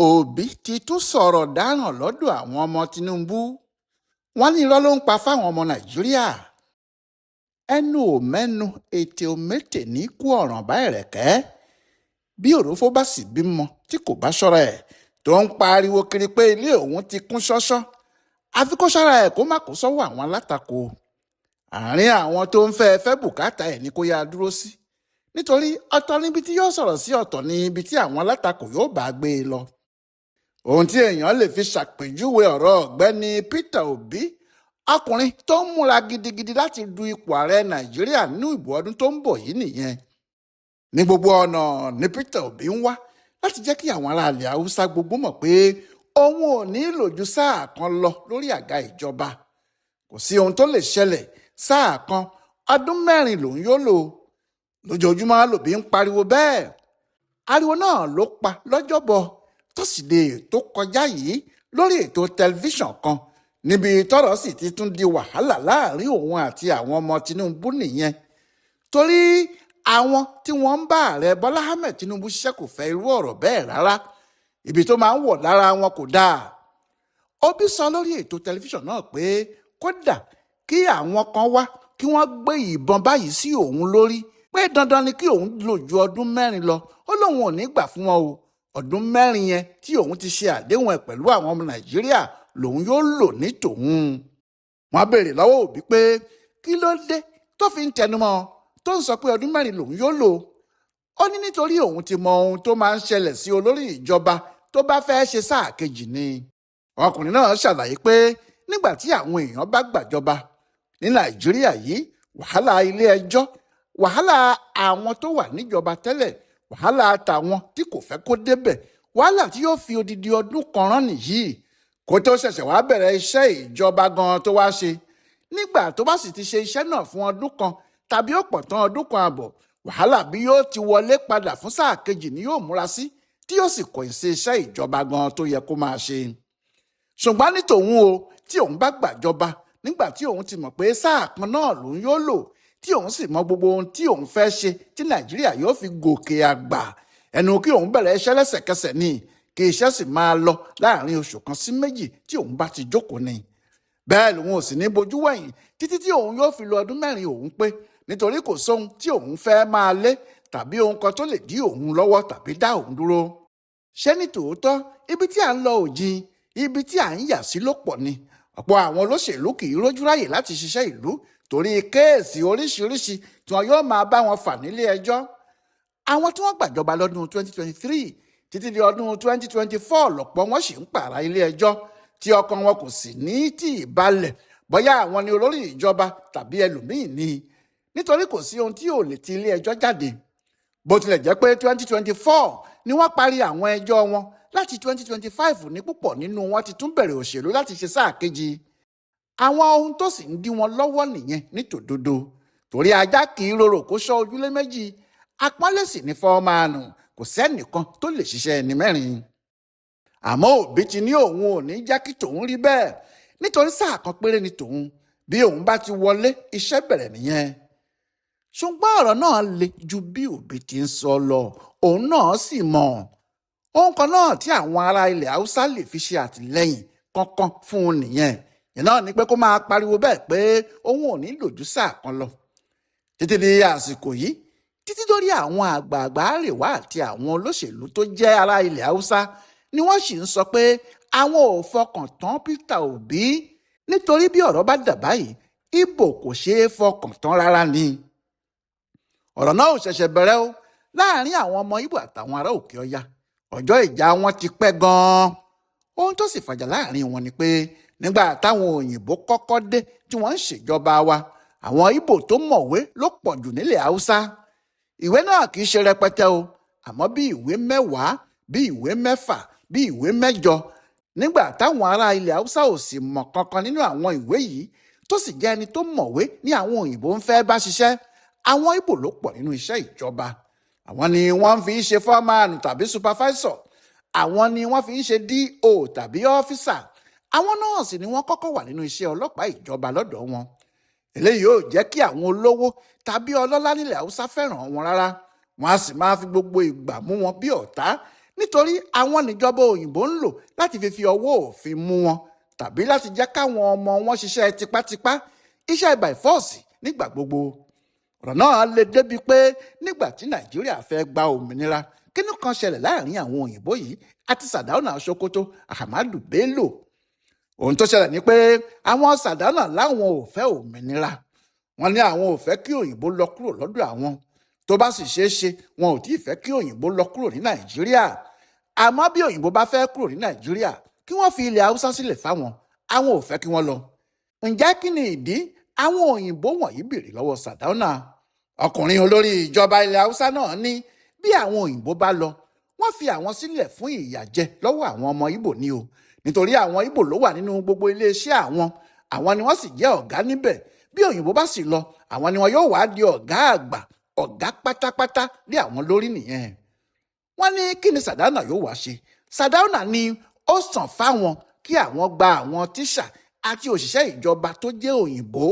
Òbí ti tún sọ̀rọ̀ dáràn lọ́dọ̀ àwọn ọmọ Tinubu. Wọ́n ní irọ́ ló ń pa fáwọn ọmọ Nàìjíríà. Ẹnu ò mẹ́nu, ètè ò mẹ́tè ní kú ọ̀ràn bá ẹ̀rẹ̀kẹ́. Bí òrófó bá sì bímọ tí kò bá ṣọ́ra ẹ̀, tó ń pariwo kiri pé ilé òun ti kún ṣọ́ṣọ́, àfi kó ṣọ́ra ẹ̀ kó má kó sọ́wọ́ àwọn alátakò. Àárín àwọn tó ń fẹ́ fẹ́ bùkátà ẹ̀ ní kó yáa dúró sí, nítorí ọ̀tọ̀ níbi tí yóò sọ̀rọ̀ sí, ọ̀tọ̀ ní ibi tí àwọn alátakò yóò bá gbé e lọ. Ohun tí èèyàn lè fi ṣàpèjúwe ọ̀rọ̀ ọ̀gbẹ́ni Peter Obi, ọkùnrin tó ń múra gidigidi láti du ipò ààrẹ Nàìjíríà nínú ìbò ọdún tó ń bọ̀ yìí nìyẹn. Ní gbogbo ọ̀nà ni Peter Obi ń wá láti jẹ́ kí àwọn ará ilẹ̀ Haúsá gbogbo mọ̀ pé òun ò ní lò ju sáà kan lọ lórí àga ìjọba. Kò sí ohun tó lè ṣẹlẹ̀, sáà kan ọdún 4 lòun yóò lò. Lójoojúmọ́ lòbí ń pariwo bẹ́ẹ̀. Ariwo náà ló pa lọ́jọ́bọ̀ tọ́sídẹ̀ẹ́ tó kọjá yìí lórí ètò tẹlifíṣàn kan, níbi tọ́rọ̀ sì ti tún di wàhálà láàrin òun àti àwọn ọmọ Tinubu nìyẹn. Torí àwọn tí wọ́n ń bá ààrẹ Bọ́lá Ahmed Tinubu ṣiṣẹ́ kò fẹ́ irú ọ̀rọ̀ bẹ́ẹ̀ rárá. Ibi tó máa ń wọ̀ lára wọn kò dáa. Obi sọ lórí ètò tẹlifíṣàn náà pé kódà kí àwọn kan wá kí wọ́n gbé ìbọn báyìí sí òun lórí, pé dandan ni kí òun lò ju ọdún 4 lọ. Ó lóun ò ní gbà fún wọn o. Ọdún 4 yẹn tí òun ti ṣe àdéhùn ẹ̀ pẹ̀lú àwọn ọmọ Nàìjíríà lòun yóò lò ní tòun. Wọ́n béèrè lọ́wọ́ Òbí pé kí ló dé tó fi ń tẹnumọ́ tó ń sọ pé ọdún 4 lòun yóò lò. Ó ní nítorí òun ti mọ ohun tó máa ń ṣẹlẹ̀ sí olórí ìjọba tó bá fẹ́ ṣe sáà kejì ni. Ọkùnrin náà ṣàlàyé pé nígbà tí àwọn èèyàn bá gbàjọba ní Nàìjíríà yìí, wàhálà ilé ẹjọ́, wàhálà àwọn tó wà níjọba tẹ́lẹ̀, wàhálà tàwọn tí kò fẹ́ kó débẹ̀, wàhálà tí yóò fi odidi ọdún kan rán nìyí kó tó ṣẹ̀ṣẹ̀ wá bẹ̀rẹ̀ iṣẹ́ ìjọba gan tó wá ṣe. Nígbà tó bá sì ti ṣe iṣẹ́ náà fún ọdún kan tàbí ó pọ̀ tán ọdún kan àbọ̀, wàhálà bí yóò ti wọlé padà fún sáà kejì ni yóò múra sí, tí yóò sì kọ̀yìn sí iṣẹ́ ìjọba gan tó yẹ kó máa ṣe. Ṣùgbọ́n ní tòun o, tí òun bá gbàjọba, nígbà tí òun ti mọ̀ pé sáà kan náà lòun yóò lò, tí òun sì mọ gbogbo ohun tí òun fẹ́ ṣe tí Nàìjíríà yóò fi gòkè àgbà, ẹnu kí òun bẹ̀rẹ̀ iṣẹ́ lẹ́sẹ̀kẹsẹ̀ ni, kí iṣẹ́ sì máa lọ láàrin oṣù 1 sí 2 tí òun bá ti jókòó ni. Bẹ́ẹ̀ lòun ò sì ní bojú wẹ̀yìn títí tí òun yóò fi lo ọdún 4 òun pé, nítorí kò sóhun tí òun fẹ́ máa lé tàbí ohun kan tó lè dí òun lọ́wọ́ tàbí dá òun dúró. Ṣé ní tòótọ́ ibi tí à ń lọ ò jìn, ibi tí à ń yà sí ló pọ̀ ni. Ọ̀pọ̀ àwọn olóṣèlú kì í rójú ráyè láti ṣiṣẹ́ ìlú torí kéèsì oríṣiríṣi tí wọn yóò máa bá wọn fà nílé ẹjọ́. Àwọn tí wọ́n gbàjọba lọ́dún 2023 títí di ọdún 2024 lọ́pọ̀ wọn sì ń pààrà ilé ẹjọ́ tí ọkàn wọn kò sì ní tí ì balẹ̀ bóyá àwọn ni olórí ìjọba tàbí ẹlòmíín ni, nítorí kò sí ohun tí ò lè ti ilé ẹjọ́ jáde. Bó tilẹ̀ jẹ́ pé 2024 ni wọ́n parí àwọn ẹjọ́ wọn, láti 2025 ní púpọ̀ nínú wọn ti tún bẹ̀rẹ̀ òṣèlú láti ṣe sáà kejì. Àwọn ohun tó sì ń dí wọn lọ́wọ́ nìyẹn ní tòdodo, torí ajá kì í rorò kó ṣọ́ ojúlé méjì, apọ́nlé sì ní fọ́ọ̀mánù, kò sẹ́nìkan tó lè ṣiṣẹ́ ẹni 4. Àmọ́ Òbí ti ní òun ò ní jẹ́ kí tòun rí bẹ́ẹ̀, nítorí sáà kan péré ni tòun, bí òun bá ti wọlé iṣẹ́ bẹ̀rẹ̀ nìyẹn. Ṣùgbọ́n ọ̀rọ̀ náà le ju bí Òbí ti ń sọ lọ, òun náà sì mọ̀. Ohun kan náà tí àwọn ará ilẹ̀ Haúsá lè fi ṣe àtìlẹ́yìn kankan fún un nìyẹn. Ìyẹn náà ni pé kó máa pariwo bẹ́ẹ̀ pé òun ò ní lò ju sáà kan lọ. Títí di àsìkò yìí, títí dórí àwọn àgbààgbà àríwá àti àwọn olóṣèlú tó jẹ́ ará ilẹ̀ Haúsá ni wọ́n sì ń sọ pé àwọn ò fọkàn tán Peter Obi, nítorí bí ọ̀rọ̀ bá dà báyìí, Ìbò kò ṣeé fọkàn tán rárá ni. Ọ̀rọ̀ náà ò ṣẹ̀ṣẹ̀ bẹ̀rẹ̀ o láàrin àwọn ọmọ Ìbò àtàwọn ará Òkè Ọya. Ọjọ́ ìjà wọn ti pẹ́ gan-an. Ohun tó sì fàjà láàrin wọn ni pé nígbà táwọn òyìnbó kọ́kọ́ dé tí wọ́n ń ṣèjọba wa, àwọn Ìbò tó mọ̀wé ló pọ̀ jù nílẹ̀ Haúsá. Ìwé náà kì í ṣe rẹpẹtẹ o, àmọ́ bí ìwé 10, bí ìwé 6, bí ìwé 8. Nígbà táwọn ará ilẹ̀ Haúsá ò sì mọ̀ kankan nínú àwọn ìwé yìí, tó sì jẹ́ ẹni tó mọ̀wé ní àwọn òyìnbó ń fẹ́ bá ṣiṣẹ́, àwọn Ìbò ló pọ̀ nínú iṣẹ́ ìjọba. Àwọn ni wọ́n fi ń ṣe fọ́ọ̀mánù tàbí supervisor, àwọn ni wọ́n fi ń ṣe DO tàbí ọ́físà, àwọn náà sì ni wọ́n kọ́kọ́ wà nínú iṣẹ́ ọlọ́pàá ìjọba lọ́dọ̀ wọn. Eléyìí yóò jẹ́ kí àwọn olówó tàbí ọlọ́lá nílẹ̀ Haúsá fẹ́ràn wọn rárá. Wọ́n á sì máa fi gbogbo ìgbà mú wọn bí ọ̀tá, Nítorí àwọn níjọba òyìnbó ń lò láti fi ọwọ́ òfin mú wọn tàbí láti jẹ́ káwọn ọmọ wọn ṣiṣẹ́ tipátipá, iṣẹ́ by force nígbà gbogbo. Ọ̀rọ̀ náà lè débi pé nígbà tí Nàìjíríà fẹ́ gba òmìnira, kínní kan ṣẹlẹ̀ láàrin àwọn òyìnbó yìí àti Sardauna Sokoto Ahmadu Bello. Ohun tó ṣẹlẹ̀ ni pé àwọn Sardauna láwọn ò fẹ́ òmìnira. Wọ́n ní àwọn ò fẹ́ kí òyìnbó lọ kúrò lọ́dọ̀ àwọn. Tó bá sì ṣeé ṣe, wọn ò tí ì fẹ́ kí òyìnbó lọ kúrò ní Nàìjíríà. Àmọ́ bí òyìnbó bá fẹ́ kúrò ní Nàìjíríà, kí wọ́n fi ilẹ̀ Haúsá sílẹ̀ fáwọn, àwọn ò fẹ́ kí wọ́n lọ. Ǹjẹ́ kí ni ìdí? Àwọn òyìnbó wọ̀nyí béèrè lọ́wọ́ Sardauna. Ọkùnrin olórí ìjọba ilẹ̀ Haúsá náà ní bí àwọn òyìnbó bá lọ, wọ́n fi àwọn sílẹ̀ fún ìyàjẹ lọ́wọ́ àwọn ọmọ Ìgbò ni o. Nítorí àwọn Ìgbò ló wà nínú gbogbo iléeṣẹ́ àwọn, àwọn ni wọ́n sì jẹ́ ọ̀gá níbẹ̀. Bí òyìnbó bá sì lọ, àwọn ni wọn yóò wá di ọ̀gá àgbà, ọ̀gá pátápátá lé àwọn lórí nìyẹn. Wọ́n ní kí ni Sardauna yóò wá ṣe? Sardauna ni ó sàn fáwọn kí àwọn gba àwọn tíṣà àti òṣìṣẹ́ ìjọba tó jẹ́ òyìnbó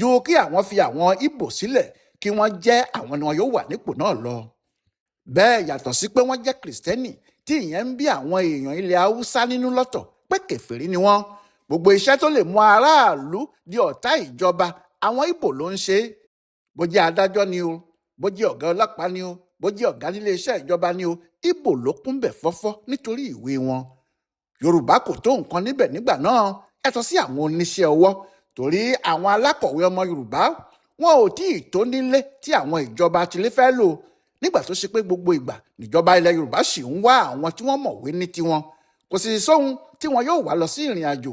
ju kí àwọn fi àwọn Ìgbò sílẹ̀ kí wọ́n jẹ́ àwọn ni wọn yóò wà nípò náà lọ. Bẹ́ẹ̀ yàtọ̀ sí pé wọ́n jẹ́ Kìrìsìtẹ́nì tí ìyẹn ń bí àwọn èèyàn ilẹ̀ Haúsá nínú lọ́tọ̀ pé kèfèrí ni wọ́n. Gbogbo iṣẹ́ tó lè mú aráàlú di ọ̀tá ìjọba àwọn Ìgbò ló ń ṣe é. Bó jẹ́ adájọ́ ni o, bó jẹ́ ọ̀gá ọlọ́pàá ni o, bó jẹ́ ọ̀gá nílé iṣẹ́ ìjọba ni o, Ìgbò ló kúnbẹ̀ fọ́fọ́ nítorí ìwé wọn. Yorùbá kò tó nǹkan níbẹ̀ nígbà náà, yàtọ̀ sí àwọn oníṣẹ́ ọwọ́, torí àwọn alákọ̀wé ọmọ Yorùbá wọn ò tí ì tó nílé tí àwọn ìjọba tilé fẹ́ lò. Nígbà tó ṣe pé gbogbo ìgbà níjọba ilẹ̀ Yorùbá sì ń wá àwọn tí wọ́n mọ̀wé ní tiwọn. Kò sì sóhun tí wọn yóò wá lọ sí ìrìn àjò,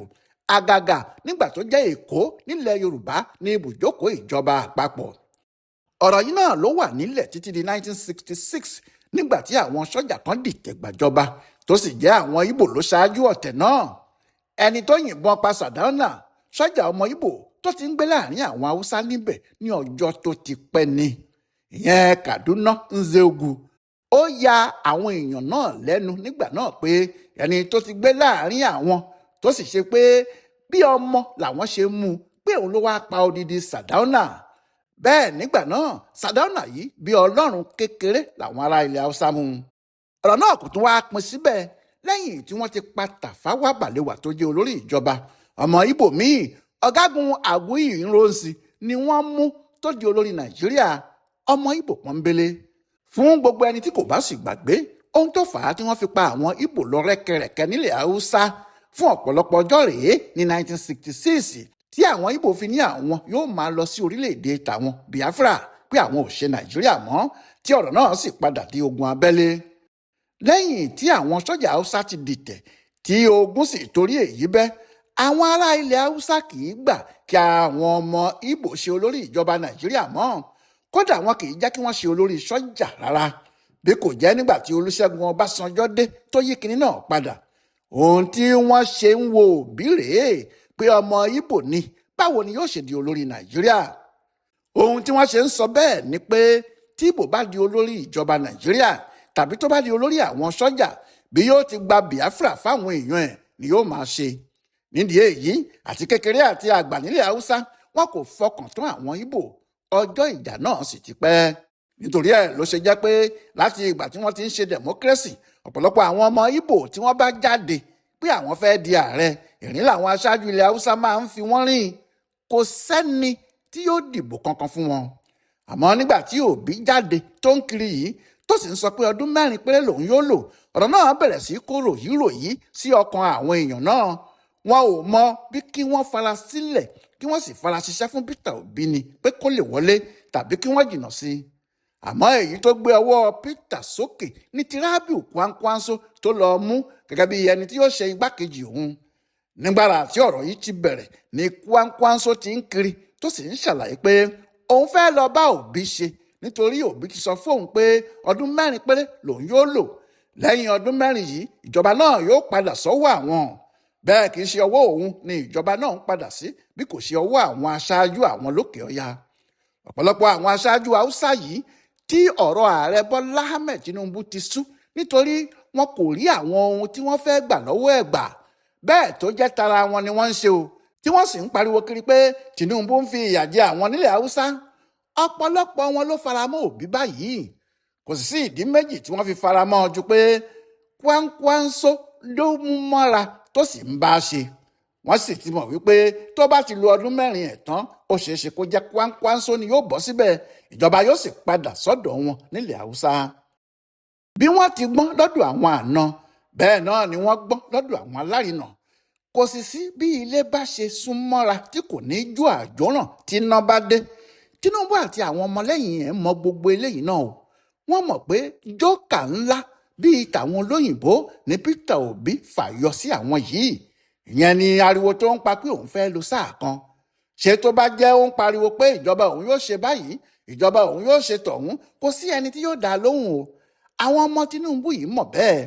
àgàgà nígbà tó jẹ́ Èkó nílẹ̀ Yorùbá ní ibùjókòó ìjọba àpapọ̀. Ọ̀rọ̀ yìí náà ló wà nílẹ̀ títí di 1966 nígbà tí àwọn sọ́jà kan dìtẹ̀ gbàjọba tó sì jẹ́ àwọn Ìgbò ló ṣáájú ọ̀tẹ̀ náà. Ẹni tó yìnbọn pa Sardauna, sọ́jà ọmọ Ìgbò tó ti ń gbé láàrin àwọn Haúsá níbẹ̀ ní ọjọ́ tó ti pẹ́ ni. Ìyẹn Kaduna Nzeogwu. Ó ya àwọn èèyàn náà lẹ́nu nígbà náà pé ẹni tó ti gbé láàrin àwọn tó sì ṣe pé bí ọmọ làwọn ṣe mú un pé òun ló wáá pa odidi Sardauna. Bẹ́ẹ̀ nígbà náà Sardauna yìí bí ọlọ́run kékeré làwọn ará ilẹ̀ Haúsá mú un. Ọ̀rọ̀ náà kò tún wáá pin síbẹ̀ lẹ́yìn tí wọ́n ti pa Tafawa Balewa tó jẹ́ olórí ìjọba. Ọmọ Ìgbò míì, ọ̀gágun Aguiyi Ironsi ni wọ́n mú tó di olórí Nàìjíríà, ọmọ Ìgbò pọ́nbélé. Fún gbogbo ẹni tí kò bá sì gbàgbé ohun tó fà á tí wọ́n fi pa àwọn Ìgbò lọ rẹ́kẹrẹ̀kẹ́ nílẹ̀ Haúsá fún ọ̀pọ̀lọpọ̀ ọjọ́ rèé ní 1966 tí àwọn Ìgbò fi ní àwọn yóò máa lọ sí orílẹ̀-èdè tàwọn Biafra pé àwọn ò ṣe Nàìjíríà mọ́, tí ọ̀rọ̀ náà sì padà di ogun abẹ́lé. Lẹ́yìn tí àwọn sọ́jà Haúsá ti dìtẹ̀ tí ogun sì torí èyí bẹ́, àwọn ará ilẹ̀ Haúsá kì í gbà kí àwọn ọmọ Ìgbò ṣe olórí ìjọba Nàìjíríà mọ́. Kódà wọn kì í jẹ́ kí wọ́n ṣe olórí sọ́jà rárá. Bí kò jẹ́ nígbà tí Olúṣẹ́gun Ọbásanjọ́ dé tó yí kinní náà padà. Ohun tí wọ́n ṣe ń wo Òbí rèé pé ọmọ Ìgbò ni, báwo ni yóò ṣe di olórí Nàìjíríà? Ohun tí wọ́n ṣe ń sọ bẹ́ẹ̀ ni pé tí Ìgbò bá di olórí ìjọba Nàìjíríà tàbí tó bá di olórí àwọn sọ́jà, bí yóò ti gba Biafra fáwọn èèyàn ẹ̀ ni yóò máa ṣe. Nídìí èyí, àti kékeré àti àgbà nílẹ̀ Haúsá wọn kò fọkàn tán àwọn Ìgbò. Ọjọ́ ìjà náà sì ti pẹ́. Nítorí ẹ̀ ló ṣe jẹ́ pé láti ìgbà tí wọ́n ti ń ṣe democracy, ọ̀pọ̀lọpọ̀ àwọn ọmọ Ìgbò tí wọ́n bá jáde pé àwọn fẹ́ di ààrẹ, ìrìn làwọn aṣáájú ilẹ̀ Haúsá máa ń fi wọ́n rìn. Kò sẹ́ni tí yóò dìbò kankan fún wọn. Àmọ́ nígbà tí Òbí jáde tó ń kiri yìí tó sì ń sọ pé ọdún 4 péré lòun yóò lò, ọ̀rọ̀ náà bẹ̀rẹ̀ sí kó ròyìnròyìn sí ọkàn àwọn èèyàn náà. Wọn ò mọ bí kí wọ́n fara sílẹ̀ kí wọ́n sì fara ṣiṣẹ́ fún Peter Obi ni pé kó lè wọlé tàbí kí wọ́n jìnnà sí i. Àmọ́ èyí tó gbé ọwọ́ Peter sókè ní ti Rabiu Kwankwanso tó lọ mú gẹ́gẹ́ bí ẹni tí yóò ṣe igbákejì òun. Nígbàrà tí ọ̀rọ̀ yìí ti bẹ̀rẹ̀ ni Kwankwanso ti ń kiri tó sì ń ṣàlàyé pé òun fẹ́ lọ bá Òbí ṣe nítorí Òbí ti sọ fóun pé ọdún 4 péré lòun yóò lò. Lẹ́yìn ọdún 4 yìí, ìjọba náà yóò padà sọ́wọ́ àwọn. Bẹ́ẹ̀ kì í ṣe ọwọ́ òun ni ìjọba náà ń padà sí bí kò ṣe ọwọ́ àwọn aṣáájú àwọn lókè ọya. Ọ̀pọ̀lọpọ̀ àwọn aṣáájú Haúsá yìí tí ọ̀rọ̀ ààrẹ Bọ́lá Ahmed Tinubu ti sú nítorí wọn kò rí àwọn ohun tí wọ́n fẹ́ gbà lọ́wọ́ ẹ̀ gbà. Bẹ́ẹ̀ tó jẹ́ tara wọn ni wọ́n ń ṣe o, tí wọ́n sì ń pariwo kiri pé Tinubu ń fi ìyà jẹ àwọn nílẹ̀ Haúsá. Ọ̀pọ̀lọpọ̀ wọn ló faramọ́ Òbí báyìí. Kò sì sí ìdí méjì tí wọ́n fi faramọ́ ju pé Kwankwanso ló mú mọ́ra tó sì ń bá a ṣe. Wọ́n sì ti mọ̀ wípé tó bá ti lo ọdún 4 ẹ̀ tán, ó ṣeé ṣe kó jẹ́ Kwankwanso ni yóò bọ́ síbẹ̀, ìjọba yóò sì padà sọ́dọ̀ wọn nílẹ̀ Haúsá. Bí wọ́n ti gbọ́n lọ́dọ̀ àwọn àna, bẹ́ẹ̀ náà ni wọ́n gbọ́n lọ́dọ̀ àwọn alárinà. Kò sì sí bí ilé bá ṣe sún mọ́ra tí kò ní jó àjóràn tí iná bá dé. Tinubu àti àwọn ọmọlẹ́yìn ẹ̀ mọ gbogbo eléyìí náà o. Wọ́n mọ̀ pé jókà ńlá bíi tàwọn olóyìnbó ní Peter Obi fàyọ sí àwọn yìí. Ìyẹn ni ariwo tó ń pa pé òun fẹ́ lo sáà kan. Ṣé tó bá jẹ́ ó ń pariwo pé ìjọba òun yóò ṣe báyìí, ìjọba òun yóò ṣe tọ̀hún, kò sí ẹni tí yóò dá a lóhùn o. Àwọn ọmọ Tinubu yìí mọ̀ bẹ́ẹ̀.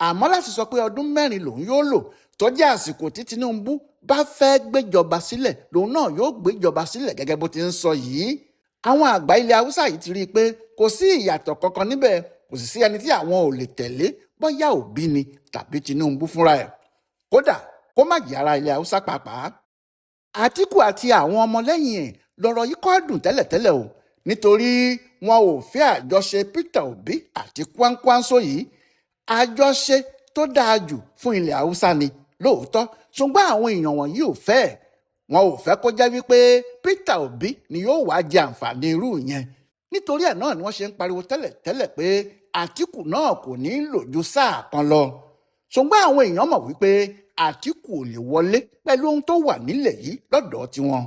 Àmọ́ láti sọ pé ọdún 4 lòun yóò lò tó jẹ́ àsìkò tí Tinubu bá fẹ́ gbéjọba sílẹ̀, lòun náà yóò gbéjọba sílẹ̀ gẹ́gẹ́ bó ti ń sọ yìí. Àwọn àgbà ilẹ̀ Haúsá yìí ti rí i pé kò sí ìyàtọ̀ kankan níbẹ̀, kò sì sí ẹni tí àwọn ò lè tẹ̀lé bóyá Obi ni tàbí Tinubu fúnra ẹ̀. Kódà kó má jẹ́ ara ilẹ̀ Haúsá pàápàá. Àtíkù àti àwọn ọmọlẹ́yìn ẹ̀ lọ̀rọ̀ yìí kọ́ dùn tẹ́lẹ̀tẹ́lẹ̀ o, nítorí wọn ò fẹ́ àjọṣe Peter Obi àti Kwankwanso yìí. Àjọṣe tó dáa jù fún ilẹ̀ Haúsá ni lóòótọ́, ṣùgbọ́n àwọn èèyàn wọ̀nyí ò fẹ́. Wọn ò fẹ́ kó jẹ́ wípé Peter Obi ni yóò wá jẹ àǹfààní irú yẹn. Nítorí ẹ̀ náà ni wọ́n ṣe ń pariwo tẹ́lẹ̀tẹ́lẹ̀ pé Àtíkù náà kò ní lò ju sáà kan lọ. Ṣùgbọ́n àwọn èèyàn mọ̀ wípé Àtíkù ò lè wọlé pẹ̀lú ohun tó wà nílẹ̀ yìí lọ́dọ̀ tiwọn.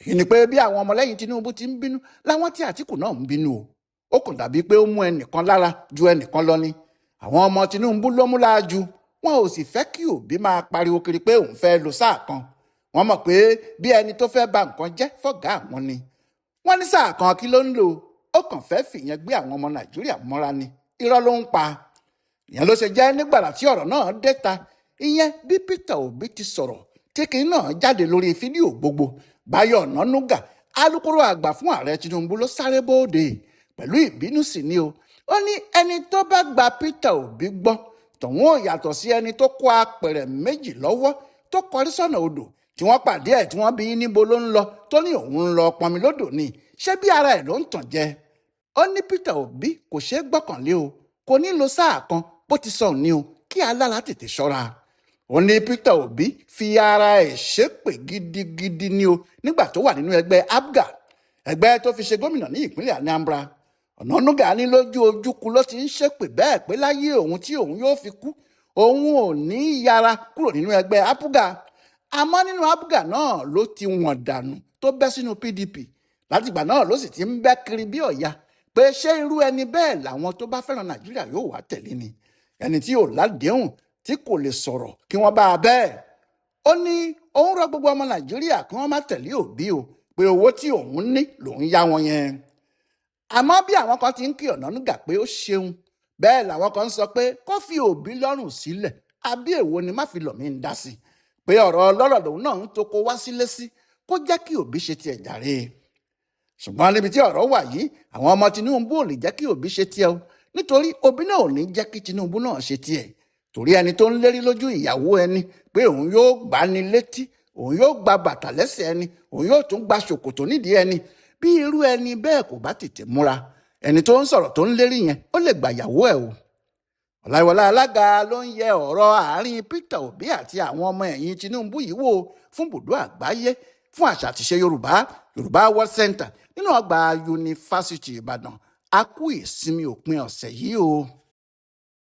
Èyí ni pé bí àwọn ọmọlẹ́yìn Tinubu ti ń bínú láwọn tí Àtíkù náà ń bínú o. Ó kàn dàbí pé ó mú ẹnìkan lára ju ẹnìkan lọ ni. Àwọn ọmọ Tinubu ló mú lára ju, wọn ò sì fẹ́ kí Obi máa pariwo kiri pé òun fẹ́ lo sáà kan. Wọ́n mọ̀ pé bí ẹni tó fẹ́ ba nǹkan jẹ́ fọ̀gá àwọn ni. Wọ́n ní sáà kan kí ló ń lò, ó kàn fẹ́ fìyẹn gbé àwọn ọmọ Nàìjíríà mọ́ra ni. Irọ́ ló ń pa. Ìyẹn ló ṣe jẹ́ nígbàrà tí ọ̀rọ̀ náà dé ta. Ìyẹn bí Peter Obi ti sọ̀rọ̀ tí kinní náà jáde lórí fídíò gbogbo. Báyọ̀ Ọ̀nànúgà, alukoro àgbà fún ààrẹ Tinubu ló sáré bóde pẹ̀lú ìbínú sí ni o. Ó ní ẹni tó bá gba Peter Obi gbọ́ tọ̀hún ò yàtọ̀ sí ẹni tó kó apẹ̀rẹ̀ 2 lọ́wọ́ tó kọrí sọ́nà odò tí wọ́n pàdé ẹ̀ tí wọ́n bí níbo ló ń lọ tó ní òun ń lọ pọnmi lódò ni. Ṣé bí ara ẹ̀ ló ń tàn jẹ? Ó ní Peter Obi kò ṣeé gbọ́kànlé o, kò ní lo sáà kan bó ti sọ ní o, kí alára tètè ṣọ́ra. Ó ní Peter Obi fi ara ẹ̀ ṣépè gidigidi ni o nígbà tó wà nínú ẹgbẹ́ APGA, ẹgbẹ́ tó fi ṣe gómìnà ní ìpínlẹ̀ Anambra. Ọ̀nànúgà ní lójú ojúkú ló ti ń ṣépè bẹ́ẹ̀ pé láyé òun tí òun yóò fi kú, òun ò ní yára kúrò nínú ẹgbẹ́ APGA. Àmọ́ nínú APGA náà ló ti wọ̀n dànù tó bẹ́ sínú PDP. Látìgbà náà ló sì ti ń bẹ́ kiri bí ọ̀ya pé ṣé irú ẹni bẹ́ẹ̀ làwọn tó bá fẹ́ràn Nàìjíríà yóò wá tẹ̀lé ni. Ẹni tí ò ládéhùn tí kò lè sọ̀rọ̀ kí wọ́n bá a bẹ́ẹ̀. Ó ní òun rọ gbogbo ọmọ Nàìjíríà kí wọ́n má tẹ̀lé Obi o, pé owó tí òun ní lòun yá wọn yẹn. Àmọ́ bí àwọn kan ti ń kí Ọ̀nànúgà pé ó ṣeun, bẹ́ẹ̀ làwọn kan ń sọ pé kó fi Obi lọ́rùn sílẹ̀, àbí èwo ni má fi lọ̀ mí ń dá sí, pé ọ̀rọ̀ ọlọ́rọ̀ lòun náà ń toko wá sílé sí, kó jẹ́ kí Obi ṣe tiẹ̀ jàre. Ṣùgbọ́n níbi tí ọ̀rọ̀ wà yìí, àwọn ọmọ Tinubu ò lè jẹ́ kí Obi ṣe tiẹ̀ o, nítorí Obi náà ò ní jẹ́ kí Tinubu náà ṣe tiẹ̀. Torí ẹni tó ń lérí lójú ìyàwó ẹni pé òun yóò gbá ni létí, òun yóò gba bàtà lẹ́sẹ̀ ẹni, òun yóò tún gba ṣòkòtò nídìí ẹni. Bí irú ẹni bẹ́ẹ̀ kò bá tètè múra, ẹni tó ń sọ̀rọ̀ tó ń lérí yẹn ó lè gbà ìyàwó ẹ̀ o. Ọláyíwọlá Alága ló ń yẹ ọ̀rọ̀ àárín Peter Obi àti àwọn ọmọ ẹ̀yìn Tinubu yìí wò fún bùdó àgbáyé fún àṣà àtiṣe Yorùbá, Yorùbá World Center nínú ọgbà Yunifásítì Ìbàdàn. A kú ìsinmi òpin ọ̀sẹ̀ yìí o.